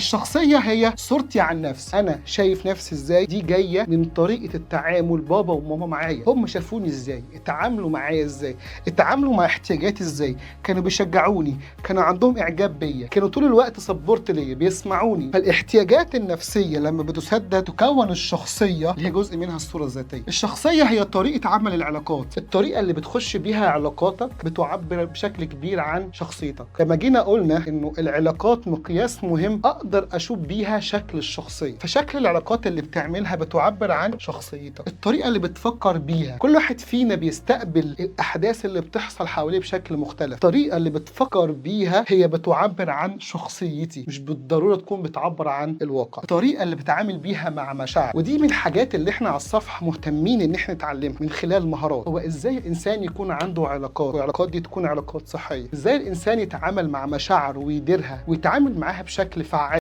الشخصية هي صورتي عن نفسي، أنا شايف نفسي إزاي، دي جاية من طريقة التعامل بابا وماما معايا، هم شافوني إزاي، اتعاملوا معايا إزاي، اتعاملوا مع احتياجاتي إزاي، كانوا بيشجعوني، كانوا عندهم إعجاب بيا، كانوا طول الوقت support ليا، بيسمعوني. فالاحتياجات النفسية لما بتسدد تكون الشخصية اللي هي جزء منها الصورة الذاتية. الشخصية هي طريقة عمل العلاقات، الطريقة اللي بتخش بيها علاقاتك بتعبر بشكل كبير عن شخصيتك. لما جينا قلنا إنه العلاقات مقياس مهم أقدر أشوف بيها شكل الشخصية، فشكل العلاقات اللي بتعملها بتعبر عن شخصيتك، الطريقة اللي بتفكر بيها. كل واحد فينا بيستقبل الأحداث اللي بتحصل حواليه بشكل مختلف، الطريقة اللي بتفكر بيها هي بتعبر عن شخصيتي، مش بالضرورة تكون بتعبر عن الواقع. الطريقة اللي بتعامل بيها مع مشاعر، ودي من الحاجات اللي احنا على الصفحة مهتمين ان احنا نتعلمها من خلال مهارات. هو ازاي الانسان يكون عنده علاقات، والعلاقات دي تكون علاقات صحية، ازاي الانسان يتعامل مع مشاعره ويديرها ويتعامل معاها بشكل فعال.